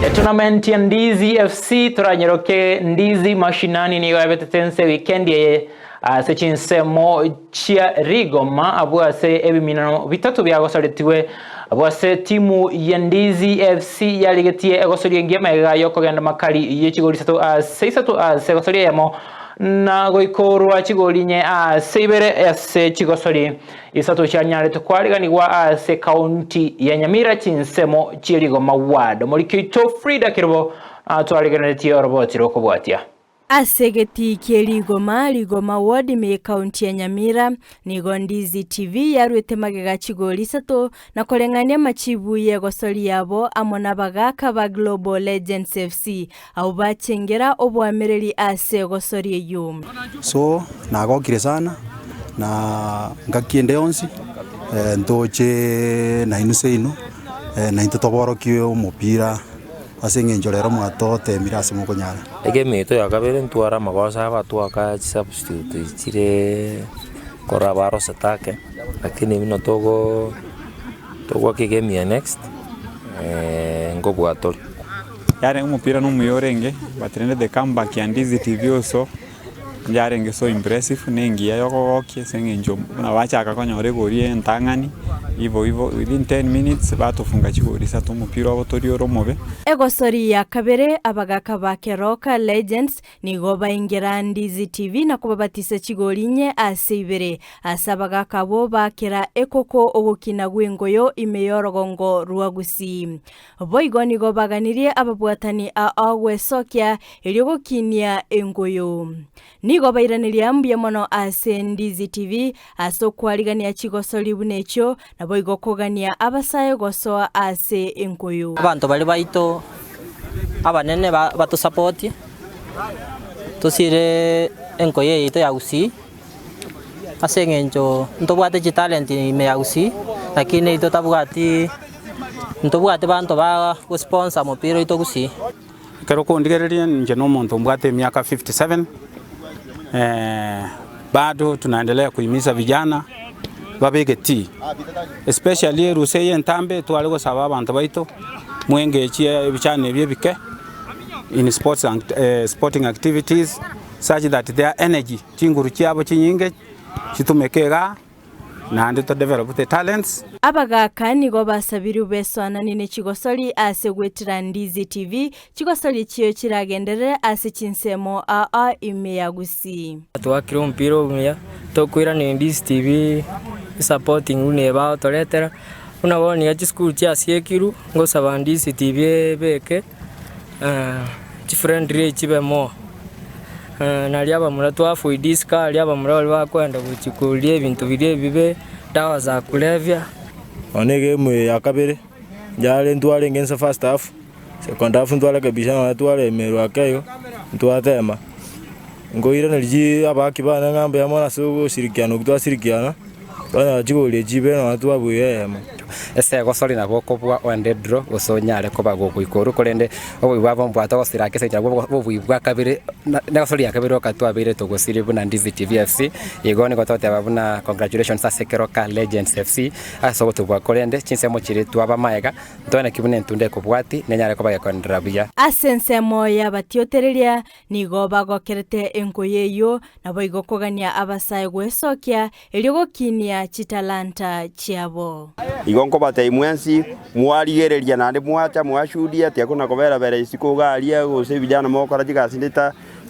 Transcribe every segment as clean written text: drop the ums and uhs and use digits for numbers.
Etournament ya Ndizi FC toranyeroke Ndizi Mashinani nigo yabetete ense wikendi eye ase chinsemo chia Rigoma abwo ase ebiminano bitato biagosaretigwe abwo ase timu ya Ndizi FC yarigetie egosoria engiya magega yokogenda makari ye chigori isato ase isato ase egosoria eyemo na goikorwa chigori inye ase ibere ase chigosori isato chianyarete kwariganigwa ase county ya Nyamira chinsemo chie Rigoma ward. Omoriki oito Frida Kerubo atwarigereretie oroboti rokobwatia. Ase egetii kie Rigoma, Rigoma Ward ime y'Ekaunti ya Nyamira, nigo Ndizi TV yarwete magega chigori isato na koreng'ania amachibu y'egosori yabo amo nabagaaka ba Global Legends FC abwo bachengera oboamereri ase egosori eyio. So nagokire sana na ngaki ende yonsi ntoche nainwe seino naintwe toborokie omopira ase eng'encho rero mwatotemire ase mokonyara. Egemeto ya kabere ntware amagoso aba twaka chisubstitute chire korwa barosete ake, lakini buna togo togoaka egame ya next nkobua tore. Yare omopira na omuya orenge, but rende the come back ya Ndizi TV also yarenge so impressive na engiya ya okogokia ase eng'encho buna bachaka konyora egori entang'ani, ivo ivo within 10 minutes batofunga chigori isato omopira obo tori ore omobe. Egosori ya kabere, abagaka ba Keroka Legends nigo baingera Ndizi TV na kobabatisa chigori inye ase ibere. Ase abagaka abwo bakera ekoko ogokina gw'engoyo ime y'orogongo rwa Gusii. Boigo nigo baganirie ababwatani ao gwesokia erio gokinia engoyo. Nigo bairaneria mbuya mono ase Ndizi TV ase okwarigania chigosori buna echio, naboigo kogania abasae gosoa ase engoyo. Abanto baria baito abanene batosapotie, tosire enkoyo eye yaito ya Gusii, ase eng'encho ntobwate chitalent ime ya Gusii, lakini totabwati ntobwati banto ba gosponsor omopira oito Gusii. Ekero okondigereria inche na omonto mbwate emiaka 57, bado tunaendelea kuhimiza vijana babeke tii, especially erusa eye entambe tware gosaba abanto baito mwengechie ebichani ebi ebike in sports and sporting activities such that their energy chinguru chiabo chinyinge chitumeke igaa. Naende to develop the talents. Abagaaka nigo basabirwe besoananie ne chigosori ase gwetera Ndizi TV, chigosori echio chiragenderere ase chinsemo aa ime ya Gusii. Twakire omopira omuya, tokoirania Ndizi TV esupporting buna eye bagotoretera, buna bono iga chisukuru chiasiekirwe, ngosaba Ndizi TV ebeke chifriendly chibe more. Nario abamura twafoidisika aria abamura baria bakoenda gochia koria ebinto biria ebibe, dawa za kulevya. Nonya na egemu eye ya kabere, yare ntwarenge inse first half, second half ntwarekebisha nonya twaremerwa ake igo, ntwatema. Nkoiraneria chi abaaki bane ng'a mbuya mono ase ogoshirikiana okwo twashirikiana, twanyora chigori echi ibere nonya twabuya eyemo. Ase egosori nabo okobua oende draw, gose onyare koba gogoika orue, korende obobe bwabo mbwate ogosira ake ase enchera bwa obobui bwa kabere, na egosori ya kabere oka twabeire togosiria buna Ndizi TV FC, igo nigo togoteba buna congratulations ase Keroka Legends FC, ase ogotubua korende chinsemo chiria twaba magega, ntoe naki buna entunda ekobwatia, nenyare koba gekoenderera buya. Ase ensemo y'abatiotereria nigo bagokerete enkoyo eyio, naboigo kogania abasae gwesokia, erio gokinia chitalanta chiabo. Igo nkobatebia mwensi, mwarigereria naende mwacha mwashuhudia, tiakona kobera-bera isiko iga aria, gose vijana mogokora chigasi inde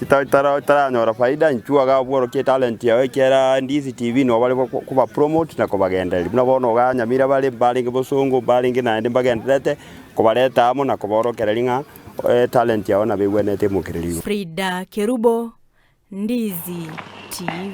itaranyora faida, inchuo iga obworokie etalent yao ekiagera Ndizi TV nigo bare koba promote na kobagendereria. Buna bono igaa Nyamira bare mbarenge bosongo, mbarenge naende mbagendererete kobareta amo na koborokereria ng'a etalent yao nabo egwenerete emokereri igoro. Frida Kerubo, Ndizi TV.